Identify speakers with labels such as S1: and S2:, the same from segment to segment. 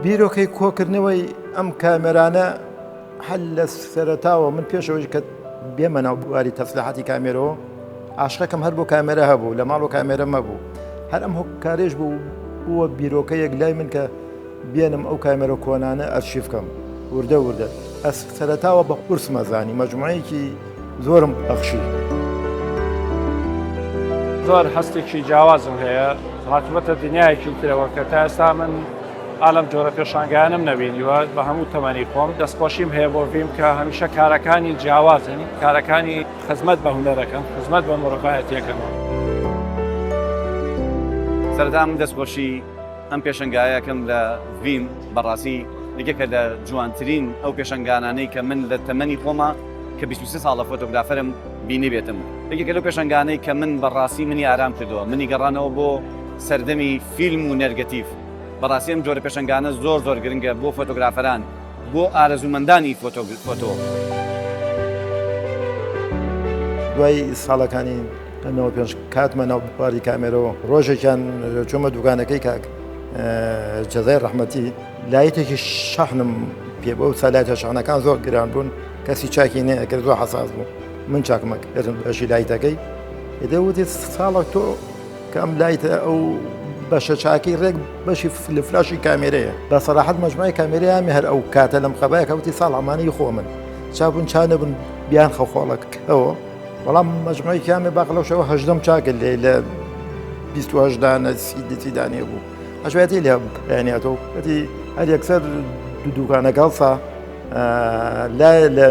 S1: بیرۆکەی کۆکردنەوەی ئەم کامێرانە هەر لە سەرەتاوە من پێشەوەی کە بێمە ناو بواری تەسلیحاتی کامێرەوە عاشقێکم هەر بۆ کامێرە هەبوو لە ماڵ و کامێرەم هەبوو هەر ئەم هۆکارێش بوو بووە بیرۆکەیەک لای من کە بێنم ئەو کامێرە کۆنانە ئەرشیف کەم وردە وردە ئەس سەرەتاوە بە قورسمە زانی مەجموعەیەکی زۆرم بەخشی.
S2: زۆر هەستێکی جیاوازم هەیە هاتووەتە دنیایەکی ترەوە کە تا ئێستا من ئالەم جۆرە پێشانگایانم نەبینیوە بە هەموو تەمەنی خۆم دەستخۆشیم هەیە بۆ ڤیم کە هەمیشە کارەکانی جیاوازن کارەکانی خزمەت بە هونەرەکەن خزمەت بە مرۆڤایەتیەکەن.
S3: سەرەتا من دەستخۆشی ئەم پێشەنگایەکەم لە ڤیم بەڕاستی یەکێکە لە جوانترین ئەو پێشەنگانانەی کە من لە تەمەنی خۆما کە 23 ساڵە فۆتۆگرافەرم بینیبێتم یەکێکە لەو پێشەنگانەی کە من بەڕاستی منی ئارام کردووە منی گەڕانەوە بۆ سەردەمی فیلم و نێرگەتیڤ بەڕاستی ئەم جۆرە پێشەنگانە زۆر زۆر گرنگە بۆ فۆتۆگرافەران بۆ ئارەزوومەندانی فۆتۆ.
S1: دوای ساڵەکانی 95 کاتمە ناو بواری کامێرەوە ڕۆژێکیان چۆمە دوکانەکەی کاک جەزای ڕەحمەتی لایتێکی شەحنم پێ بۆ سالایتە شەحنەکان زۆر گران بوون کەسی چاکی نەکرد زۆر حەساس بوو من چاکمە کردم بەشی لایتەکەی ئێدە وتی ساڵە تۆ کە ئەم لایتە ئەو بەشە چاکەی ڕێک بەشی فلاشی کامێرەیە بە سەراحەت مەجموعی کامێرەیان هەر ئەو کاتە لەم قەبایە کەوتی ساڵ ئەمانەی خۆ من چابوون چا نەبوون بیان خەخۆڵەکەەوە بەڵام مەجموعی کامێ باق لەو شەوە هەژدەم چاکە لێ لە 28 دانە سی دانێ بوو ئەشوایەتی لێ بەیانیاتەوە وتی هەر یەکسەر دوو دوکانەکە هەڵسا لای لە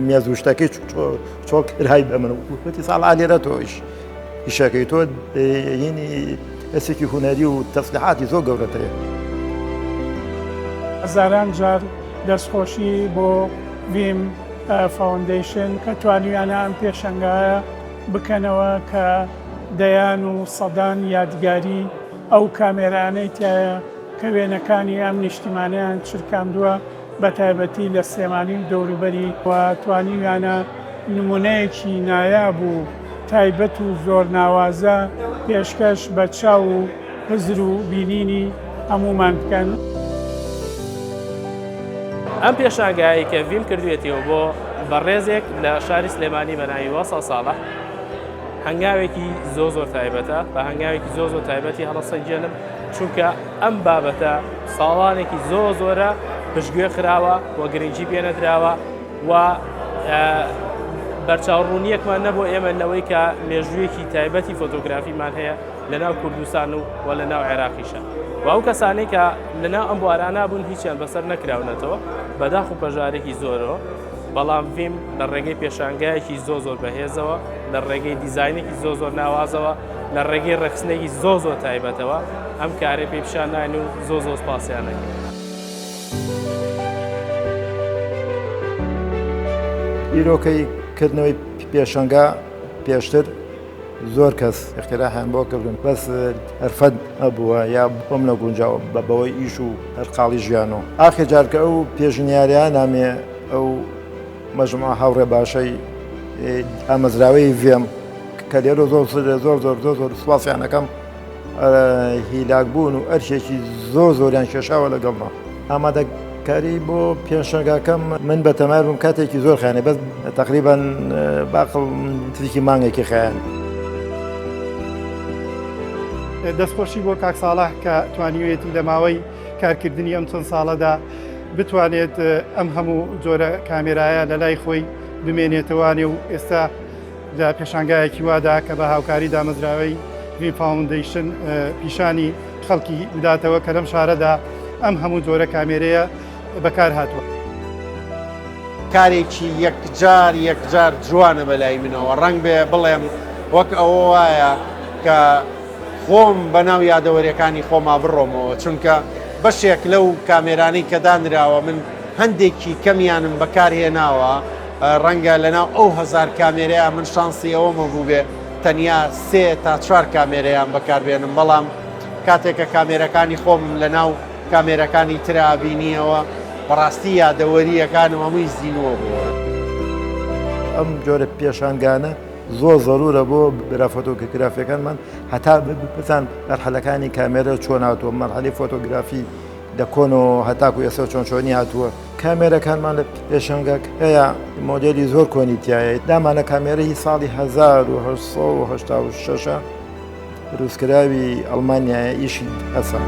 S1: مێزوشتەکەی چۆڵ کرای بە من وتی ساڵ ئالێرە تۆش ئیشەکەی تۆ هینی ئەسێکی هونەری و تەسلیحاتی زۆر گەورەترێ.
S4: هەزاران جار دەستخۆشی بۆ ڤیم فاوندەیشن کە توانیویانە ئەم پێشەنگایە بکەنەوە کە دەیان و سەدان یادگاری ئەو کامێرانەی تایە کە وێنەکانی ئەم نیشتیمانەیان چرکاندووە بەتایبەتی لە سلێمانی و دەوروبەری و توانیویانە نمونەیەکی نایاب و تایبەت و زۆر ناوازە پێشکەش بە چاو و هزر و بینینی هەموومان بکەن.
S5: ئەم پێشانگایەی کە ڤیم کردوێتیەوە بۆ بەڕێزێک لە شاری سلێمانی بە ناوی وەسا ساڵح هەنگاوێکی زۆ زۆر تایبەتە بە هەنگاوێکی زۆ زۆر تایبەتی هەڵەسەنگێنم چونکە ئەم بابەتە ساڵانێکی زۆ زۆرە پشتگوێ خراوە و گرنگی پێنەدراوە و بەرچاوڕوونیەکمان نەبوو ئێمە لەوەی کە مێژوویەکی تایبەتی فۆتۆگرافیمان هەیە لە ناو کوردستان و و لە ناو عێراقیشە و ئەو کەسانەی کە لە ناو ئەم بوارانە بوون هیچیان بەسەر نەکراونەتەوە بەداخ و پەژارێکی زۆرەوە بەڵام ڤیم لە ڕێگەی پێشانگایەکی زۆ زۆر بەهێزەوە لە ڕێگەی دیزاینێکی زۆ زۆر ناوازەوە لە ڕێگەی ڕێکخستنێکی زۆ زۆر تایبەتەوە ئەم کارەی پێ پیشان داین و زۆ زۆر سپاسیان دەکەین.
S1: بیرۆکەی کردنەوەی پێشەنگا پێشتر زۆر کەس اختراحیان بۆ کردون بەس ئەرفەت هەبووە یا بۆم نەگونجاوە بە بەوەی ئیش و هەرقاڵی ژیان و ئاخر جار کە ئەو پێشنیاریان نامێ ئەو مەجموعە هاوڕێ باشەی دامەزراوەی ڤێم کە لێرە زۆر زۆر زۆر زۆر زۆر سوپاسیان ئەکەم هیلاک بوون و ئەرکێکی زۆر زۆریان کێشاوە لەگەڵما ئامادەکاری بۆ پێشەنگاکەم من بە تەمار بووم کاتێکی زۆر خیانێ بەس تقریبان باقڵ تریکی مانگێکی خیان.
S6: دەستخۆشی بۆ کاک ساڵح کە توانیوێتی لە ماوەی کارکردنی ئەم چەند ساڵەدا بتوانێت ئەم هەموو جۆرە کامێرایە لە لای خۆی بمێنێتەوانێ و ئێستا لە پێشانگایەکی وادا کە بە هاوکاری دامەزراوەی ڤیم فاوندەیشن پیشانی خەڵکی بداتەوە کە لەم شارەدا ئەم هەموو جۆرە کامێرەیە بەکار هاتووە.
S7: کارێکی یەکجار یەکجار جوانە بەلای منەوە ڕەنگ بێ بڵێم وەک ئەوە وایە کە خۆم بەناو یادەوەریەکانی خۆما بڕۆمەوە چونکە بەشێک لەو کامێرانەی کە دانراوە من هەندێکی کەمیانم بەکارهێناوە ڕەنگە لەناو ئەو هەزار کامێرەیە من شانسی ئەوەمە بووبێ تەنیا سێ تا چوار کامێرەیان بەکاربێنم بەڵام کاتێک کە کامێرەکانی خۆمم لەناو کامێرەکانی ترا بینیەوە بەڕاستی یادەوەریەکانم هەمووی زینووە بووە.
S1: ئەم جۆرە پێشانگانە زۆر زەرورە بۆ برا فۆتۆگرافیەکانمان هەتا بزان مەرحەلەکانی کامێرە چۆن هاتووە مەرحەلەی فۆتۆگرافی لە کۆنەوە هەتاکو ئێستا چۆن چۆنی هاتووە. کامێرەکانمان لە پێشانگاکەیا مۆدێلی زۆر کۆنی تایە، دامانە کامێرە هی ساڵی 1886 دروستکراوی ئەڵمانیایە ئیشی ئەسە.